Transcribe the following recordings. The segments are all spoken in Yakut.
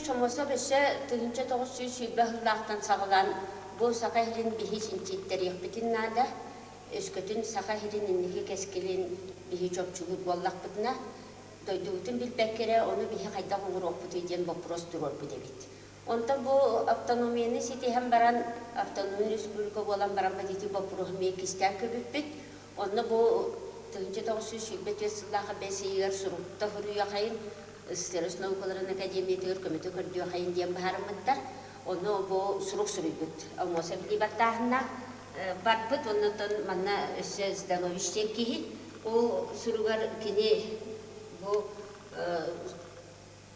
Кириллович Аммосов өссө 1920 сыллаахтан саҕалаан бу Саха сирин биһи чинчиттэриэхпитин наада, өскөтүн Саха сирин инники кэскилин биһи чопчулуур буоллахпытына, дойдубутун билбэккэ эрэ ону биһи хайдах оҥоруохпутуй диэн боппуруос туруорбут эбит. Онтон бу автономияны ситиһэн баран, автономия республика буолан баран ити боппуруоһу эмиэ кистээн көбүппүт. Онно бу 1924 сыллаах бэс ыйыгар сурукта суруйуохайын СССР наукаларын академиятыгар көмөтө көрдүөхайын диэн быһаарыммыттар. Онно бу сурук суруйбут Аммосов баттааһыннаах барбыт. Оннотон манна өссө Зданович диэн киһи ол суругар кини бу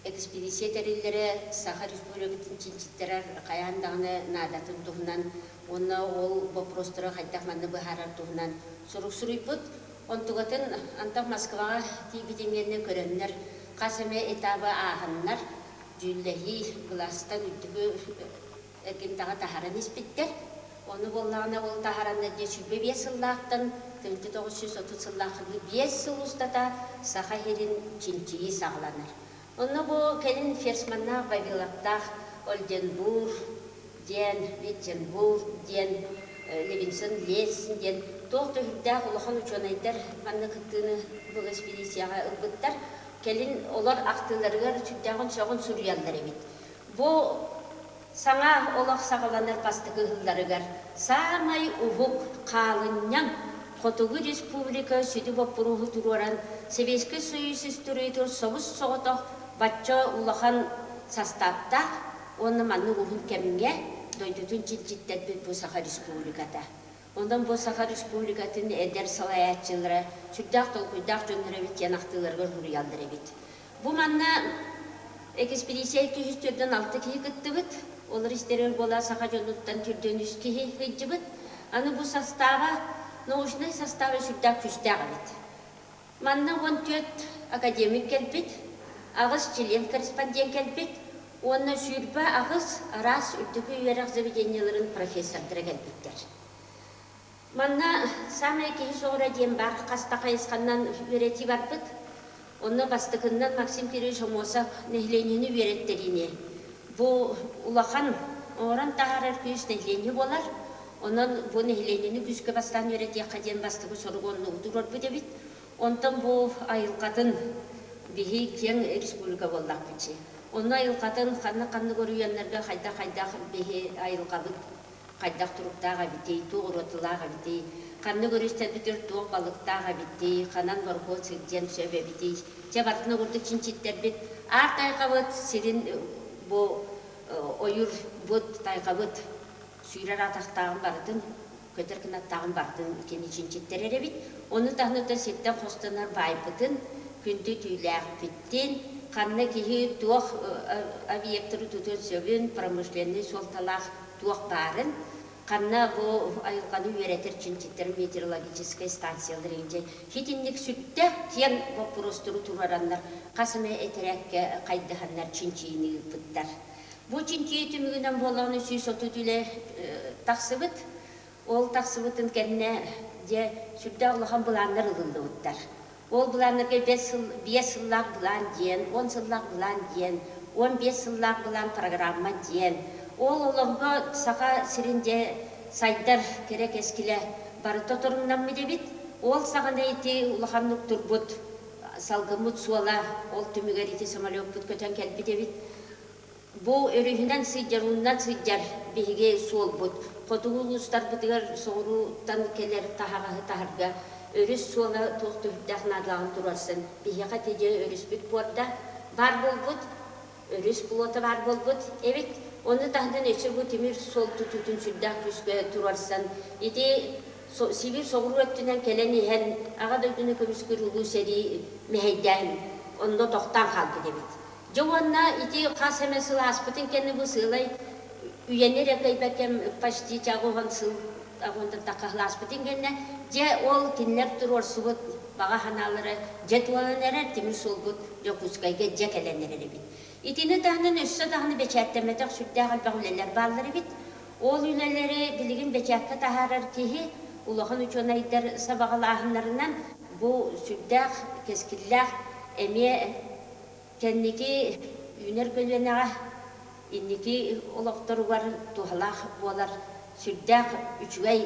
экспедиция тэриллэрэ Саха Республикатын чинчиттэрэр хайаан даҕаны наадатын туһунан уонна ол боппуруостары хайдах манна быһаарар туһунан сурук суруйбут. Онтугатын антах Москваҕа тиийбитин көрөннөр, хас эмэ этабы ааһаннар, дьүүллэһии былаастан үрдүкү эргимтэҕэ таһааран испиттэр. Ону буоллаҕына ол таһаараннар дьэ 25 сыллаахтан 1930 сыллаахха 5 сыл устата Саха сирин чинчийии саҕаланар. Онно бу кэлин Ферсманнаах, Вавиловтаах Ольденбург диэн, Виттенбург диэн, Левинсон Лесин диэн туох да үрдээх улахан учуонайдар манна кыттыыны бу экспедицияҕа ылбыттар. Кэлин олор ахтыыларыгар сүрдээҕин сөҕөн суруйаллар эбит. Бу саҥа олох саҕаланар бастакы ыһылларыгар саамай уһук, хаалынньаҥ Хотугу республика сүдү боппуруоһу туруоран Сэбиэскэй Союз историятыгар собус-соҕотох бачча улахан састааптаах уонна маннык уһун кэмҥэ дойдутун чинчиттэрбит бу Саха Республиката. Онон бу Саха Республикатын эдэр салайааччылара сүрдээх толкуйдаах дьоннор эбит диэн ахтыыларыгар суруйаллар эбит. Бу манна экспедиция 246 киһи кыттыбыт. Олор истэригэр буола саха дьонуттан түрдүөн үс киһи сылдьыбыт. Аны бу састааба, научнай састааба сүрдээх күүстээх эбит. Манна 14 академик кэлбит, аҕыс член-корреспондент кэлбит уонна 28 араас үрдүкү үөрэх заведениеларын профессордара кэлбиттэр. Манна саамай киһи сөҕөрө диэн баар хас да хайысханнан үөрэтии барбыт. Онно бастакыннан Максим Кириллович Аммосов нэһилиэнньэни үөрэттэриини бу улахан оҥорон таһаарар күүс нэһилиэнньэ буолар. Онон бу нэһилиэнньэни күүскэ бастаан үөрэтиэххэ диэн бастакы соругу оннугу туруорбут эбит. Онтон бу айылҕатын биһи киэҥ республика буоллахпыт дии. Онно айылҕатын ханнык-ханнык оройуоннарга хайдах-хайдах биһи айылҕабыт хайдах туруктаах эбитий, туох уратылаах эбитий, ханнык өрүстэрбитигэр туох балыктаах эбитий, ханан борохуот сылдьыан сөп эбитий. Чэ, барытын курдук чинчиттэрбит аар тайҕабыт сирин бу ойуурбут, тайҕабыт сүүрэр атахтааҕын барытын, көтөр кынаттааҕын барытын кини чинчиттэрэр эбит. Ону таһынан сиртэн хостонор баайбытын, күндү түүлээхпитин, ханна киһи туох объектары тутуон сөбүн, промышленнай суолталаах туох баарын, ханна бу айылҕаны үөрэтэр чинчиттэр метеорологическай станциялар иҥдьэ итинник сүрдээх киэҥ боппуруостары туруораннар хас эмэ этэрээккэ хайдыһаннар чинчийиини ыыппыттар. Бу чинчийии түмүгүнэн буоллаҕына 130 үлэ тахсыбыт. Ол тахсыбытын кэннэ дьэ сүрдээх улахан былааннар ылыллыбыттар. Ол былааннарга 5 сыллаах былаан диэн, 10 сыллаах былаан диэн, 15 сыллаах былаан программа диэн. Ол олорго Саха сирин дьэ сайдар кэрэ кэскилэ барыта торумнаммыт эбит. Ол саҕана ити улаханнык турбут салгыммыт суола, ол түмүгэр ити самолеппут көтөн кэлбит эбит. Бу өрүһүнэн сылдьар, ууннан сылдьар биһиги суолбут. Хотугу улуустарбытыгар соҕурууттан кэлэр таһаҕаһы таһарга өрүс суола туох түбүктээх наадалааҕын туруорсан, биһиэхэ ити дьэ өрүспүт пуорда баар буолбут, өрүс флота баар буолбут эбит. Ону таһынан өссө бу тимир суол тутуутун сүрдээх күүскэ туруорсан, ити Сибиир соҕуруу өттүнэн кэлэн иһэн Аҕа дойдуну көмүскүүр улуу сэрии мэһэйдээн онно тохтоон хаалбыт эбит. Дьэ уонна ити хас эмэ сыл ааспытын кэннэ бу сыалай үйэни эрэ кыайбаккам почти чаҕыһан сыл аҕыһын таххаһылааспытын кэннэ дьэ ол кинилэр туруорсубут баҕа санаалара дьэ туолан эрэр тимир суолбут Дьокуускайга дьэ кэлэн эрэр эбит. Итини таһынан өссө даҕаны бэчээттэммэтэх сүрдээх элбэх үлэлэр бааллар эбит. Ол үлэлэри билигин бэчээккэ таһаарар киһи улахан учуонайдар сабаҕалааһыннарынан бу сүрдээх кэскиллээх эмиэ Кэнники үүнэр көлүөнэҕэ инники олохторугар туһалаах буолар сүрдээх үчүгэй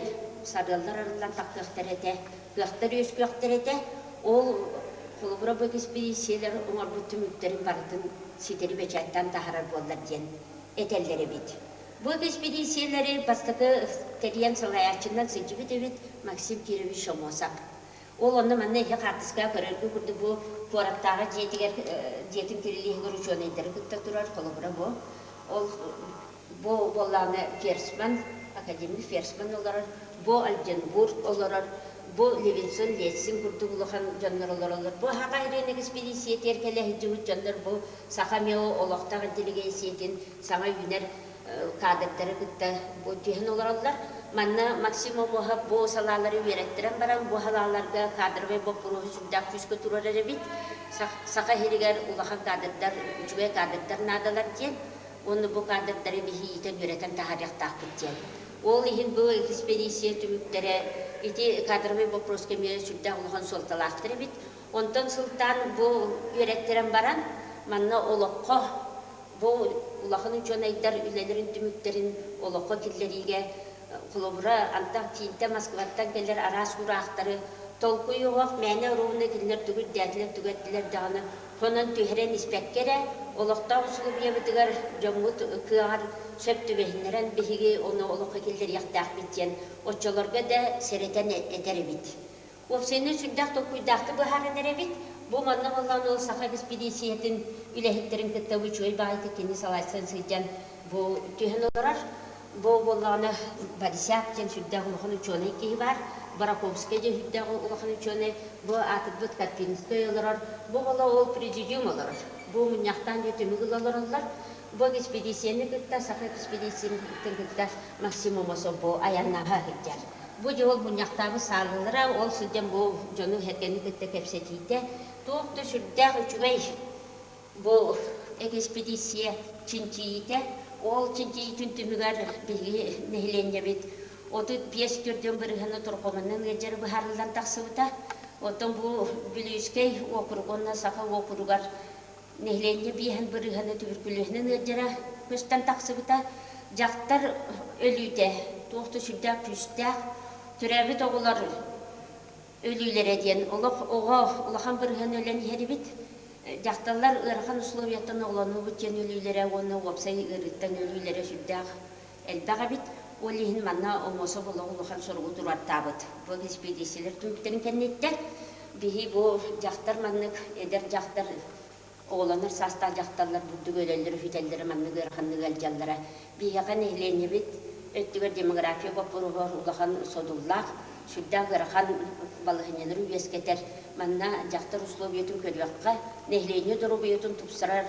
сарыаллар арыллан тахсыахтара этэ, кыахтар үөскүөхтэрэ этэ. Ол холобура бу экспедициялар оҥорбут түмүктэрин барытын ситэри бэчээттээн таһаарар буоллар диэн этэллэр эбит. Бу экспедициялэри бастакы тэрийэн салайааччынан сылдьыбыт эбит Максим Кирович Шомосов. Ол онно манна иһи хаартыскаҕа көрөргө курдук бу куораттааҕы дьиэтигэр дьиэтин кирилиэһигэр учуонайдары кытта турар холобура бу. Ол бу буоллаҕына Ферсман, академик Ферсман олорор, бу Альденбург олорор, бу Левинсон, Лессинг курдук улахан дьоннор олороллор. Бу Саха сирин экспедициятыгар кэлэ сылдьыбыт дьоннор бу саха эмиэ олохтоох интеллигенциятын саҥа үүнэр кадрдары кытта бу түһэн олороллор. Манна Максим Омуоһап бу салаалары үөрэттэрэн баран, бу салааларга кадровай боппуруоһу сүрдээх күүскэ туруорар эбит. Саха сиригэр улахан кадрдар, үчүгэй кадрдар наадалар диэн, уонна бу кадрдары биһи иитэн үөрэтэн таһаарыахтаахпыт диэн. Ол иһин бу экспедиция түмүктэрэ ити кадровай боппуруоска эмиэ сүрдээх улахан суолталаахтар эбит. Онтон сылтаан бу үөрэттэрэн баран, манна олоххо Бу улахан учуонайдар үлэлэрин түмүктэрин олоххо киллэриигэ, холобура, антах киинтэн Москваттан кэлэр араас уураахтары толкуй оһох мээнэ оруобуна кинилэр тугу ирдээтилэр, тугу эттилэр даҕаны хонон түһэрэн испэккэ эрэ, олохтоох усулуобуйабытыгар дьоммут кыаҕар сөп түбэһиннэрэн биһиги ону олоххо киллэриэхтээхпит диэн оччолорго да сэрэтэн этэр эбит. Уопсайынан сүрдээх толкуйдаахтык быһааран эрэбит. Бу манна буоллаҕына ол саха экспедициятын үлэһиттэрин кытта бу үчүгэй баҕайытык кини салайсан сылдьан бу түһэн олорор. Бу буоллаҕына Борисяк диэн сүрдээх улахан учуонай киһи баар. Бараковскай диэн сүрдээх улахан учуонай. Бу аатырбыт Карпинскай олорор. Бу буола ол президиум олорор. Бу мунньахтаан дьэ түмүк ыла олороллор. Бу экспедицияны кытта саха экспедициятын кытта Максим Омосов бу айаннаһа сылдьар. Бу дьэ ол мунньахтаабыт саалалара, ол сылдьан бу дьону сэргэни кытта кэпсэтиитэ туох да сүрдээх үчүгэй бу экспедиция чинчийиитэ. Ол чинчийиитин түмүгэр биһиги нэһилиэнньэбит 35 төрдүөн бырыһыана торхоманан ыалдьара быһаарыллан тахсыбыта. Оттон бу Бүлүүскэй уокурук уонна Саха уокуругар Нэһилиэнньэ биэһин бырыһыана түбүркүлүөһүнэн ыалдьара көстөн тахсыбыта. Дьахтар өлүүтэ туох да сүрдээх күүстээх. Төрөөбүт оҕолор өлүүлэрэ диэн олох оҕо улахан бырыһыан өлөн иһэр эбит. Дьахталлар ыарахан условияттан оҕолонуубут диэн өлүүлэрэ уонна уопсай ыарыыттан өлүүлэрэ сүрдээх элбэх эбит. Ол иһин манна Омосов олох улахан соругу туруортаабыт. Бу экспедициялар түмүктэрин кэнниттэн биһи бу дьахтар маннык эдэр дьахтар оҕолонор саастаах дьахталлар бурдук өлөллөрө, сүтэллэрэ маннык ыараханнык ыалдьаллара. Биһиэхэ нэһилиэнньэбит өттүгэр демография боппуруоһугар улахан содуллаах, сүрдээх ыарахан балаһыанньалары үөскэтэр. Манна дьахтар условиятын көрүөххэ, нэһилиэнньэ доруобуйатын тупсарар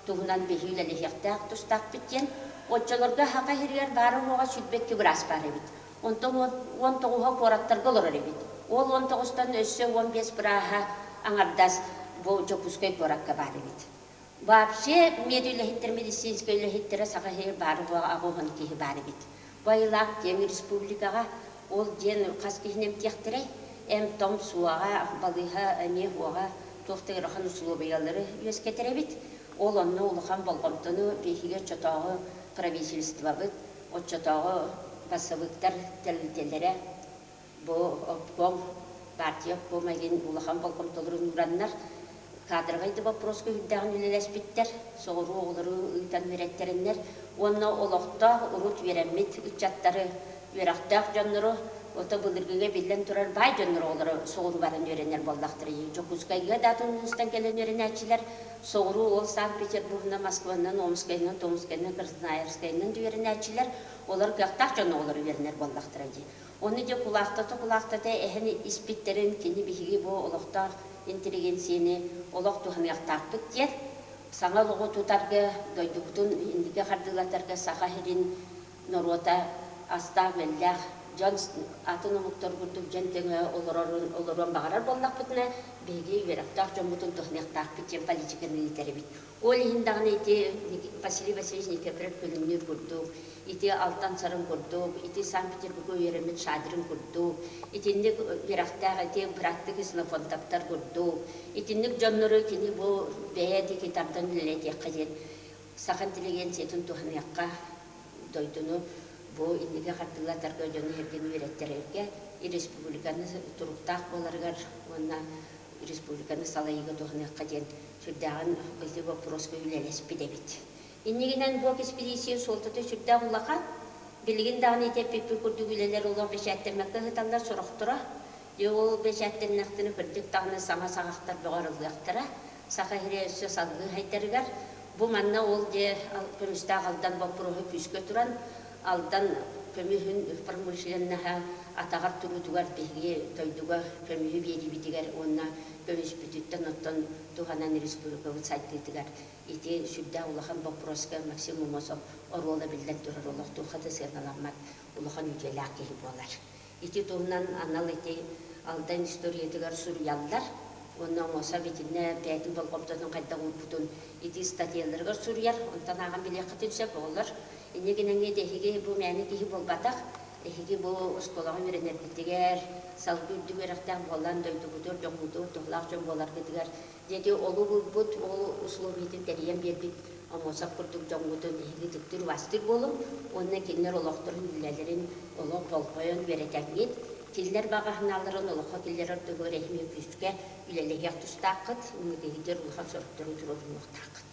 туһунан биһи үлэлэһиэхтээх тустаахпыт диэн, оччолорго Саха сиригэр баара-суоҕа 22 быраас баар эбит. Онтон 19-а куораттарга олорор эбит. Ол 19-тан өссө 15 бырааһа аҥардас бу Дьокуускай куоракка баар эбит. Вообще медүлэһиттэр, медицинскэй үлэһиттэрэ Саха сиригэр баара-суоҕа 80 киһи баар эбит. Бу айылаах киэҥ республикаҕа ол диэн хас киһини эмтиэхтэрэй? Эм-том суоҕа, балыыһа эмиэ суоҕа, туох да ыарахан усулуобуйалары үөскэтэр эбит. Ол онно улахан болҕомтону биһиги оччотооҕу правительствобыт, оччотооҕу бассабыыктар тэрилтэлэрэ бу обком, партия обкома игин улахан болҕомтолорун уураннар, кадровай да боппуруоска үрдээҕин үлэлэспиттэр, соҕуруу оҕолору ыытан үөрэттэрэннэр уонна олохтоох урут үөрэммит ыччаттары, үөрэхтээх дьоннору, ото былыргыга биллэн турар баай дьоннору оҕолоро соҕуруу баран үөрэнэр буоллахтара. Дьокуускайга да атын улуустан кэлэн үөрэнээччилэр соҕуруу ол Санкт-Петербургунан, Москванан, Омскайынан, Томскайынан, Красноярскайынан да үөрэнээччилэр, олор кыахтаах дьон оҕолоро үөрэнэр буоллахтара дии. Ону дьэ кулаахтата-кулаахтата эһэн испиттэрин кини биһиги бу олохтоох интеллигенцияны олох туһаныахтаахпыт диэн саҥа олоҕу тутарга, дойдубутун инники хардыылатарга Саха сирин норуота астаах-үөллээх дьон атын омуктар курдук дьон тэҥэ олорорун олоруон баҕарар буоллахпытына, биһиги үөрэхтээх дьоммутун туһаныахтаахпыт диэн политиканы ыытар эбит. Ол иһин даҕаны ити Василий Васильевич Никифоров Күлүмнүүр курдук, ити Алтан Сарын курдук, ити Санкт-Петербурга үөрэммит Шадрин курдук, итинник үөрэхтээх ити бырааттыы Ксенофонтовтар курдук, итинник дьоннору кини бу бэйэ диэки тардан үлэлэтиэххэ диэн. Саха интеллигенциятын туһаныахха, дойдуну бу инники хардыылатарга дьону-сэргэни үөрэттэрэргэ, республиканы туруктаах буоларыгар уонна республиканы салайыыга туһаныахха диэн сүрдээҕин ити боппуруоска үлэлэспит эбит. Иннигинэн бу экспедиция суолтата сүрдээх улахан. Билигин даҕаны ити эппиппит курдук үлэлэр олох бэчээттэммэккэ ыһыталлар сорохторо. Дьэ ол бэчээттэннэхтэринэ кырдьык даҕаны саҥа саҕахтар бөҕө арыллыахтара. Саха сирэ өссө салгыы сайдарыгар. Бу манна ол дьэ көмүстээх Алдан боппуруоһа күүскэ туран, Алдан көмүһүн промышленноһа атаҕар туруутугар биһиги дойдуга көмүһү биэриибитигэр уонна көмүспүтүттэн оттон туһанан республикабыт сайдыытыгар ити сүрдээх улахан боппуруоска Максим Аммосов оруола биллэн турар олох туохха да сыаналаммат улахан үтүөлээх киһи буолар. Ити туһунан анал ити Алдан историятыгар суруйаллар уонна Аммосов итиннэ бэйэтин болҕомтотун хайдах уурбутун ити ыстатыйаларыгар суруйар. Онтон ааҕан билиэххитин сөп оҕолор. Инньэ гынан эһиги бу мээнэ киһи буолбатах. Эһиги бу оскуолаҕа үөрэнэргитигэр, салгыы үрдүк үөрэхтээх буолан дойдугутугар, дьоҥҥутугар туһалаах дьон буоларгытыгар Дьэ олук ылбыт, ол условиетын тэрийэн биэрбит Аммосов курдук дьоҥҥутун эһиги ытыктыыр-убаастыыр буолуҥ уонна кинилэр олохторун, үлэлэрин олох болҕойон үөрэтэҥҥит, кинилэр баҕа санааларын олоххо киллэрэр туһугар эһиги күүскэ үлэлэһиэх тустааххыт, инникигитигэр улахан соруктары туруорунуохтааххыт.